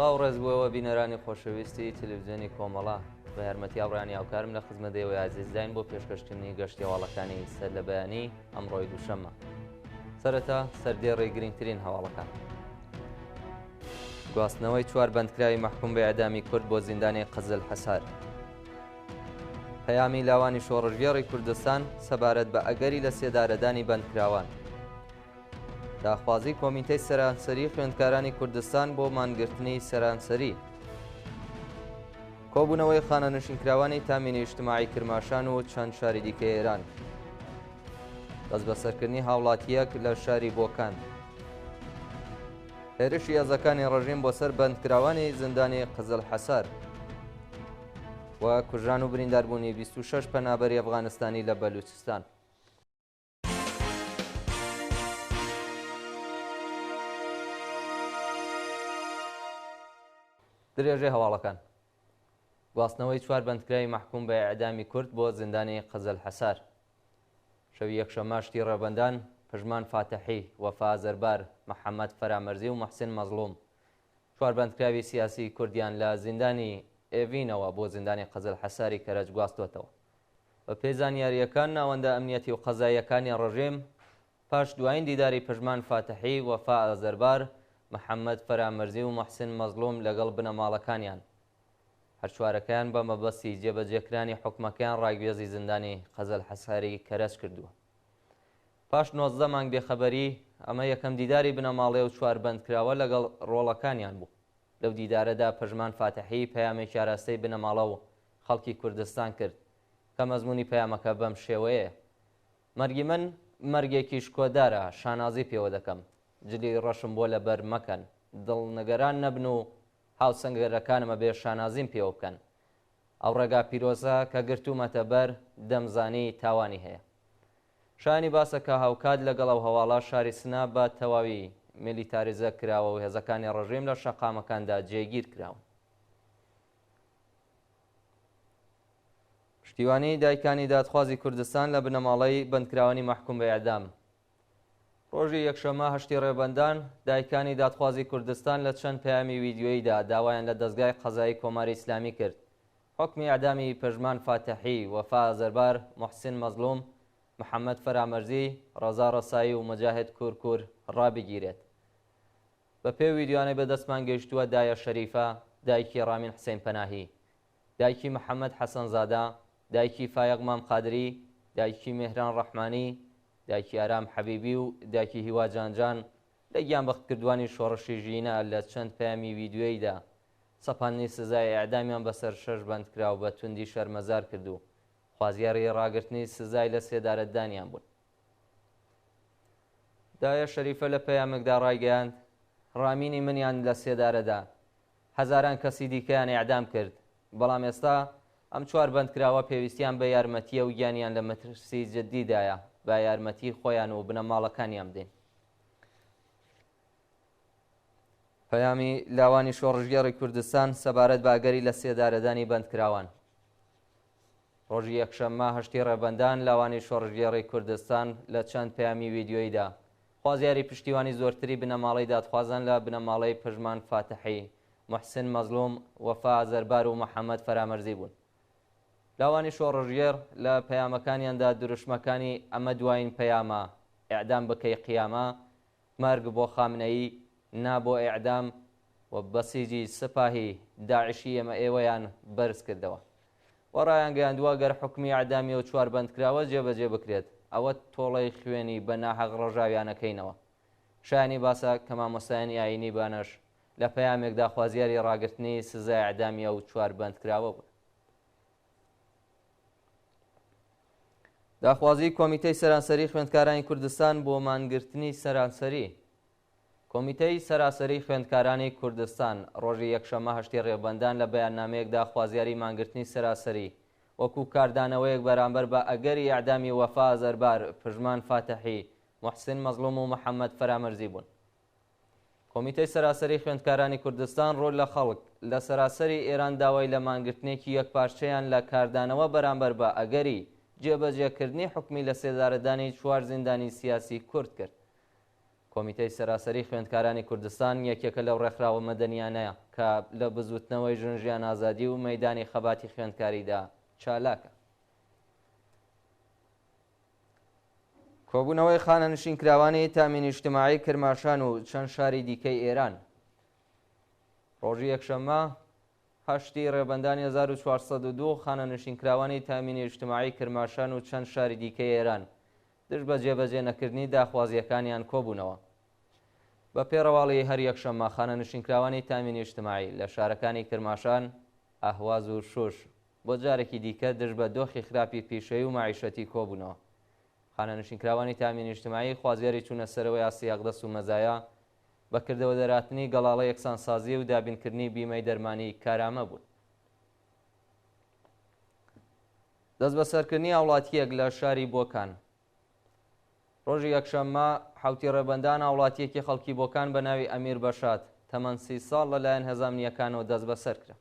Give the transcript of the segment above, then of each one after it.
سڵاو ڕێز بۆ ئێوە بینەرانی خۆشەویستی تەلەڤزیۆنی کۆمەڵە بە یارمەتی هاوڕێیانی هاوکارم لە خزمەت ئێوەی ئازیزداین بۆ پێشکەشکردنی گەشتی هەواڵەکانی سەر لە بەیانی ئەمڕۆی دووشەممە سەرەتا سەردێڕی گرنگترین هەواڵەکان گواستنەوەی چوار بەندکراوی مەحکوم بە ئێعدامی کورد بۆ زیندانی قزل حەسار پەیامی لاوانی شۆڕشگێڕی کوردستان سەبارەت بە ئەگەری لە سێدارەدانی بەندکراوان. داخوازی کۆمیتەی سەرانسەری خوێندکارانی کوردستان بۆ مانگرتنی سەرانسەری. کۆبوونەوەی خانەنشینکراوانی تامینی ئیجتماعی کرماشان و چەند شاری دیکەی ئێران. دەستبەسەرکردنی هاوڵاتییەک لە شاری بۆکان. هێرشی هێزەکانی ڕژیم بۆ سەر بەندکراوانی زیندانی قزلحەسار و کوژران و برینداربوونی 26 پەنابەری ئەفغانستانی لە بەلوچستان. درێژەی هەواڵەکان گواستنەوەی چوار بەندکراوی مەحکوم بە ئێعدامی کورد بۆ زیندانی قزلحەسار شەوی یەکشەممە شتی ڕێبەندان، پژمان فاتحی، وەفا ئازەربار، محەمەد فەرامەرزی و موحسین مەزڵووم، چوار بەندکراوی سیاسیی کوردیان لە زیندانی ئێڤینەوە بۆ زیندانی قزلحەساری کەرەج گواستۆتەوە. بەپێی زانیارییەکان، ناوەندە ئەمنیەتی و قەزاییەکانی ڕژیم پاش دوایین دیداری پژمان فاتحی، وەفا ئازەربار، محەمەد فەرامەرزی و موحسین مەزڵووم لەگەڵ بنەماڵەکانیان، هەر چوارەکەیان بە مەبەستی جێبەجێکرانی حوکمەکەیان ڕاگوێزی زیندانی قەزەلحەساری کەرەج کردووە. پاش 19 مانگ بێخەبەری، ئەمە یەکەم دیداری بنەماڵەی ئەو چوار بەندکراوە لەگەڵ ڕۆڵەکانیان بوو. لەو دیدارەدا پژمان فاتحی پەیامێکی ئاراستەی بنەماڵە و خەڵکی کوردستان کرد کە مەزموونی پەیامەکە بەم شێوەیەیە، مەرگی من مەرگێکی شکۆدارە، شانازی پێوە دەکەم. جلی ڕەشم بۆ لەبەر مەکەن، دڵنگەران نەبن و هاوسەنگەرەکانم ئەبێ شانازیم پێوە بکەن. ئەو ڕێگا پیرۆزە کە گرتوومەتە بەر، دەمزانی تاوانی هەیە. شایانی باسە کە هاوکات لەگەڵ ئەو هەواڵە، شاری سنە بە تەواوی میلیتاریزە کراوە و هێزەکانی ڕژیم لە شەقامەکاندا جێگیر کراون. پشتیوانیی دایکانی دادخوازی کوردستان لە بنەماڵەی بەندکراوانی مەحکووم بە ئێعدام. ڕۆژی یەکشەممە هەشتی ڕێبەندان، دایکانی دادخوازی کوردستان لە چەند پەیامی ویدیۆییدا داوایان لە دەزگای قەزایی کۆماری ئیسلامی کرد حوکمی ئێعدامی پژمان فاتحی، وەفا ئازەربار، موحسین مەزڵووم، محەممەد فەرامەرزی، ڕەزا ڕەسایی و موجاهد کوورکوور ڕابگیرێت. بە پێی ویدیۆانەی بە دەستمان گەیشتووە دایە شەریفە، دایکی ڕامین حسین پەناهی، دایکی محەممەد حەسەنزادە، دایکی فایەق مام قادری، دایکی مێهران ڕەحمانی، دایکی ئارام حەبیبی و دایکی هیوا جانجان لە گیانبەختکردووانی شۆڕشی ژینا لە چەند پەیامی ویدیۆییدا سەپاندنی سزای ئێعدامیان بەسەر شەش بەندکراو بە توندی شەرمەزار کرد و خوازیاری ڕاگرتنی سزای لەسێدارەدانیان بوون. دایە شەریفە لە پەیامێکدا ڕایگەیاند، ڕامینی منیان لە سێدارەدا، هەزاران کەسی دیکەیان ئێعدام کرد، بەڵام ئێستا ئەم چوار بەندکراوە پێویستیان بە یارمەتییە و گیانیان لە مەترسی جددیدایە، با یارمەتیی خۆیان و بنەماڵەکانیان بدەین. پەیامی لاوانی شۆڕشگێڕی کوردستان سەبارەت بە ئەگەری لەسێدارەدانی بەندکراوان. ڕۆژی یەکشەممە هەشتی ڕێبەندان لاوانی شۆڕشگێڕی کوردستان لە چەند پەیامی ویدیۆییدا خوازیاری پشتیوانی زۆرتری بنەماڵەی دادخوازان لە بنەماڵەی پژمان فاتحی، موحسن مەزڵوم، وەفا ئازەربار و محەمەد فەرامەرزی بوون. لاوانی شۆڕشگێڕ لە پەیامەکانیاندا دروشمەکانی ئەمە دوایین پەیامە، ئێعدام بکەی قیامە، مەرگ بۆ خامنەیی، نا بۆ ئێعدام و بەسیجی سپاهی داعشی ئێمە ئێوەیان بەرز کردەوە و ڕایانگەیاندووە گەر حوکمی ئێعدامی ئەو چوار بەندکراوە جێبەجێ بکرێت ئەوە تۆڵەی خوێنی بە ناحەق ڕژاویان ئەکەینەوە. شایانی باسە کە مامۆستایانی ئایینی بانەش لە پەیامێکدا خوازیاری ڕاگرتنی سزای ئێعدامی ئەو چوار بەندکراوە بوون. داخوازیی کۆمیتەی سەرانسەریی خوێندکارانی کوردستان بۆ مانگرتنی سەرانسەری کۆمیتەی سەراسەری خوێندکارانی کوردستان ڕۆژی یەکشەممە هەشتی ڕێبەندان لە بەیاننامەیەکدا خوازیاری مانگرتنی سەراسەری وەکوو کاردانەوەیەک بەرامبەر بە ئەگەری ئێعدامی وەفا ئازەربار، پژمان فاتحی، موحسین مەزڵوم و محەممەد فەرامەرزی بوون. کۆمیتەی سەراسەری خوێندکارانی کوردستان ڕوو لە خەڵک لە سەراسەری ئێران داوای لە مانگرتنێکی یەکپارچەیان لە کاردانەوە بەرامبەر بە ئەگەری جێبەجێکردنی حوکمی لەسێدارەدانی چوار زیندانی سیاسی کورد کرد. کۆمیتەی سەراسەری خوێندکارانی کوردستان یەکێکە لەو ڕێکخراوە مەدەنییانە کە لە بزووتنەوەی ژن ژیان ئازادی و مەیدانی خەباتی خوێندکاریدا چالاکە. کۆبوونەوەی خانەنشینکراوانی تامین ئیجتماعی کرماشان و چەند شاری دیکەی ئێران. ڕۆژی یەکشەممە هەشتی ڕێبەندانی 1402 خانەنشینکراوانی تامینی ئیجتماعی کرماشان و چەند شاری دیکەی ئێران دژ بە جێبەجێ نەکردنی داخوازییەکانیان کۆبوونەوە. بە پێ ڕەواڵی هەر یەکشەممە خانەنشینکراوانی تامینی ئیجتماعی لە شارەکانی کرماشان، ئەهواز و شوش بۆ جارێکی دیکە دژ بە دۆخی خراپی پیشەیی و مەعیشەتی کۆبوونەوە. خانەنشینکراوانی تامینی ئیجتماعی خوازیاری چوونە سەرەوەی ئاستی حەقدەست و مەزایا، بە کردەوە دەرهاتنی گەڵاڵە یەکسانسازی و دابینکردنی بیمەی دەرمانی کارامە بوون. دەستبەسەرکردنی هاوڵاتییەک لە شاری بۆکان. ڕۆژی یەکشەممە حەوتی ڕێبەندان هاوڵاتییەکی خەڵکی بۆکان بە ناوی ئەمیر بەشات تەمەن سی ساڵ لەلایەن هێزە ئەمنییەکانەوە دەستبەسەر کرا.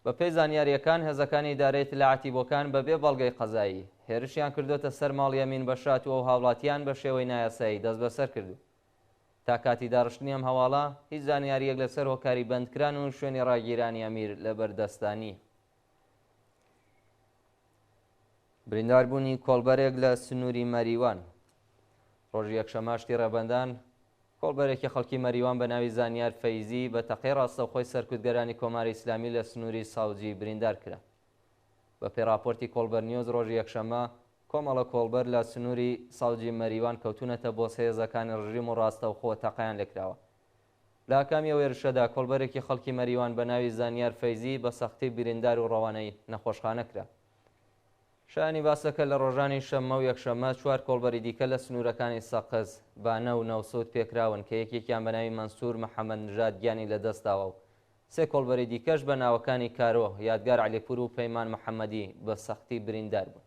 بەپێی زانیارییەکان هێزەکانی ئیدارەی ئیتلاعاتی بۆکان بەبێ بەڵگەی قەزایی هێرشیان کردۆتە سەر ماڵی ئەمین بەشات و ئەو هاوڵاتییان بە شێوەی نایاسایی دەستبەسەر کردوون. تا کاتی داڕشتنی ئەم هەواڵە هیچ زانیارییەک لەسەر هۆکاری بەندکران و شوێنی ڕاگیرانی ئەمیر لەبەر دەستدا نییە. برینداربوونی کۆڵبەرێک لە سنووری مەریوان. ڕۆژی یەکشەممە هەشتی ڕێبەندان، کۆڵبەرێکی خەڵکی مەریوان بە ناوی زانیار فەیزی بە تەقەی ڕاستەوخۆی سەرکوتگەرانی کۆماری ئیسلامی لە سنووری ساوجی بریندار کرا. بە پێی ڕاپۆرتی کۆڵبەر نیوز ڕۆژی یەکشەممە کۆمەڵە کۆڵبەر لە سنووری ساوجی مەریوان کەوتوونەتە بۆسەی هێزەکانی ڕژیم و ڕاستەوخۆ تەقەیان لێکراوە. لە ئاکامی ئەو هێرشەدا کۆڵبەرێکی خەڵکی مەریوان بە ناوی زانیار فەیزی بە سەختی بریندار و ڕەوانەی نەخۆشخانە کرا. شایانی باسە کە لە ڕۆژانی شەممە و یەکشەممە چوار کۆڵبەری دیکە لە سنوورەکانی سەقز، بانە و نەوسوود پێکراون کە یەکێکیان بە ناوی مەنسوور محەمەد نژاد گیانی لە دەست داوە و سێ کۆڵبەری دیکەش بە ناوەکانی کارۆ، یادگار عەلیپوور و پەیمان محەمەدی بە سەختی بریندار بوون.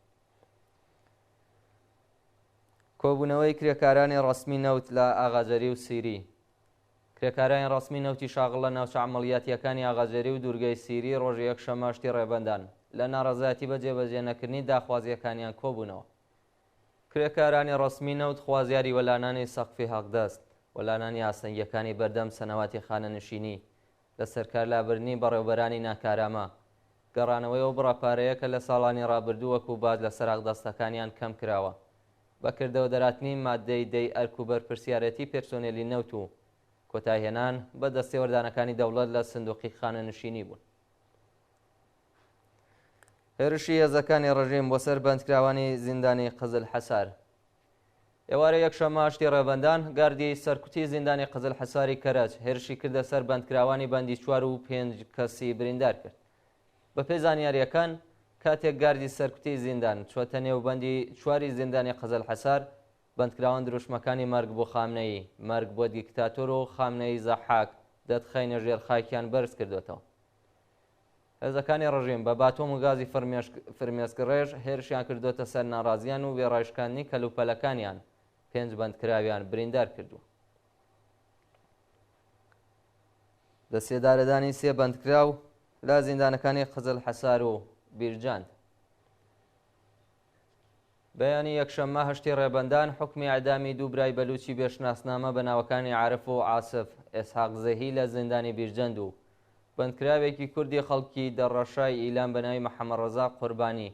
کۆبوونەوەی کرێکارانی ڕەسمی نەوت لە ئاغاجەری و سیری. کرێکارانی ڕەسمی نەوتی شاغڵ لە ناوچە عەمەڵیاتییەکانی ئاغاجەری و دوورگەی سیری ڕۆژی یەکشەممە هەشتی ڕێبەندان لە ناڕەزایەتی بە جێبەجێ نەکردنی داخوازییەکانیان کۆبوونەوە. کرێکارانی ڕەسمی نەوت خوازیاری وەلانانی سەقفی حەقدەست، وەلانانی ئاستەنگییەکانی بەردەم سەنەواتی خانەنشینی، لەسەرکارلابردنی بەڕێوبەرانی ناکارامە، گەڕانەوەی ئەو بڕە پارەیە کە لە ساڵانی ڕابردوو وەکو باج لەسەر حەقدەستەکانیان کەم کراوە، بە کردەوە دەراتنی ماددەی دەی ئەرک و بەرپرسیارێتی پێرسۆنێلی نەوت و کۆتایهێنان بە دەستێوەردانەکانی دەوڵەت لە سندوقی خانەنشینی بوون. هێرشی هێزەکانی ڕژیم بۆ سەر بەندکراوانی زیندانی قزلحەسار. ئێوارەی یەکشەممە هەشتی ڕێبەندان، گاردی سەرکوتی زیندانی قزلحەساری کەرەج هێرشی کردە سەر بەندکراوانی بەندی چوار و پێنج کەسی بریندار کرد. بەپێی زانیارییەکان، کاتێک گاردی سەرکوتی زیندان چووەتە نێو بەندی چواری زیندانی قزلحەسار، بەندکراوان دروشمەکانی مەرگ بۆ خامنەیی، مەرگ بۆ دیکتاتۆر و خامنەیی زەحاک دەتخەینە ژێر خاکیان بەرز کردۆتەوە. هێزەکانی ڕژیم بە باتۆم و گازی فرمێسکڕێژ هێرشیان کردۆتە سەر ناڕازیان و وێڕای شکاندنی کەلوپەلەکانیان، پێنج بەندکراویان بریندار کردووە. لەسێدارەدانی سێ بەندکراو لە زیندانەکانی قزلحەسار و بیرجاند. بەیانی یەکشەممە هەشتی ڕێبەندان حوکمی ئیعدامی دوو برای بەلووچی بێ شناسنامە بە ناوەکانی عارف و عاسف ئێسحاق زەهی لە زیندانی بیرجەند و بەندکراوێکی کوردی خەڵکی دەڕەشای ئیلام بە ناوی محەمەدڕەزا قوربانی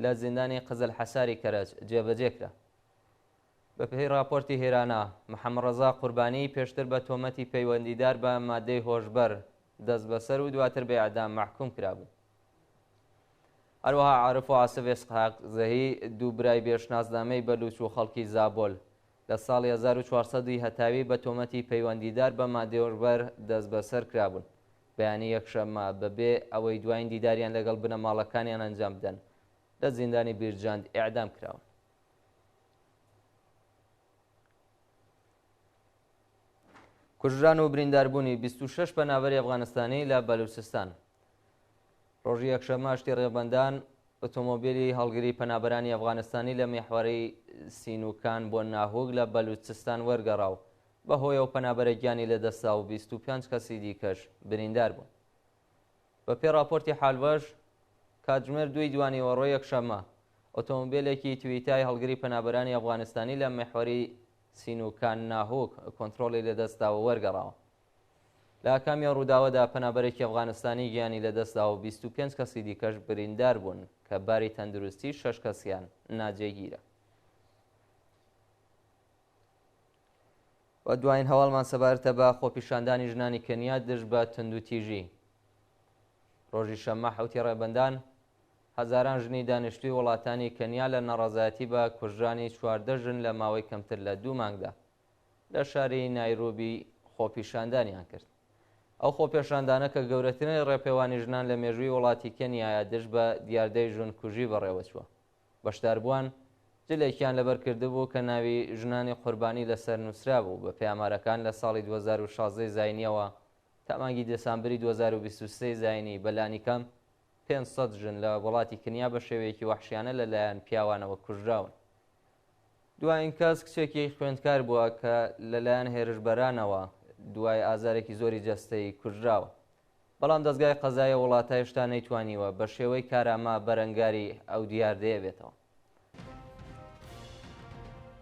لە زیندانی قزلحەساری کەرەج جێبەجێ کرا. بەپێی ڕاپۆرتی هێرانا، محەمەدڕەزا قوربانی پێشتر بە تۆمەتی پەیوەندیدار بە ماددەی هۆشبەر دەستبەسەر و دواتر بە ئێعدام مەحکووم کرابوو. هەروەها عارف و عاسف ئێسحاق زەهی، دوو برای بێ شناسنامەی بەلووچ و خەڵکی زابۆل، لە ساڵی 1400 ی هەتاوی بە تۆمەتی پەیوەندیدار بە ماددەی هۆشبەر دەستبەسەر کرابوون، بەیانی یەکشەممە بەبێ ئەوەی دوایین دیداریان لەگەڵ بنەماڵەکانیان ئەنجام بدەن، لە زیندانی بیرجەند ئێعدام کراون. کوژران و برینداربوونی 26 پەنابەری ئەفغانستانی لە بەلوچستان. ڕۆژی یەکشەممە هەشتی ڕێبەندان ئۆتۆمۆبیلی هەڵگری پەنابەرانی ئەفغانستانی لە میحوەری سینوکان بۆ ناهوک لە بەلوچستان وەرگەڕا و بەهۆیەوە پەنابەرە گیانی لەدەستدا و 25 کەسی دیکەش بریندار بوون. بەپێی ڕاپۆرتی حالڤەش، کاتژمێر دووی دوانیوەڕۆی یەکشەممە، ئۆتۆمۆبیلێکی تویتای هەڵگری پەنابەرانی ئەفغانستانی لە میحوەری. سینوکانناهوک کۆنترۆڵی لەدەستداوە وەرگەڕاوە. لە ئاکامی ئەو ڕووداوەدا پەنابەرێکی ئەفغانستانی گیانی لەدەستدا و 25 کەسی دیکەش بریندار بوون کە باری تەندروستی شەش کەسیان ناجێگیرە. و دوایین هەواڵمان سەبارەتە بە خۆپیشاندانی ژنانی کەنیا دژ بە توندوتیژی. ڕۆژی شەممە حەوتی ڕێبەندان، هەزاران ژنی دانیشتووی وڵاتانی کەنیا لە ناڕەزایەتی بە کوژرانی 14 ژن لە ماوەی کەمتر لە دوو مانگدا لە شاری نایرۆبی خۆپیشاندانیان کرد. ئەو خۆپێشاندانە کە گەورەترین ڕێپێوانی ژنان لە مێژووی وڵاتی کەنیایە دژ بە دیاردەی ژنکوژی بەڕێوەچووە. بەشداربووان جلێکیان لەبەر کردبوو کە ناوی ژنانی قوربانی لەسەر نووسرابوو، بەپێی ئامارەکان لە ساڵی 2016 زاینییەوە تا مانگی دێسامبری 2023 زاینی بە لانیکەم 500 ژن لە وڵاتی کنیا بە شێوەیەکی وەحشیانە لەلایەن پیاوانەوە کوژراون. دوایین کەس کچێکی خوێندکار بووە کە لەلایەن هێرشبەرانەوە دوای ئازارێکی زۆری جەستەیی کوژراوە. بەڵام دەزگای قەزای ئەو وڵاتە هێشتا نەیتوانیوە بە شێوەی کارامە بەرەنگاری ئەو دیاردەیە بێتەوە.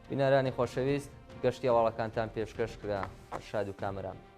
بینەرانی خۆشەویست گەشتی هەواڵەکانتان پێشکەش کرا شاد و کامەران بن.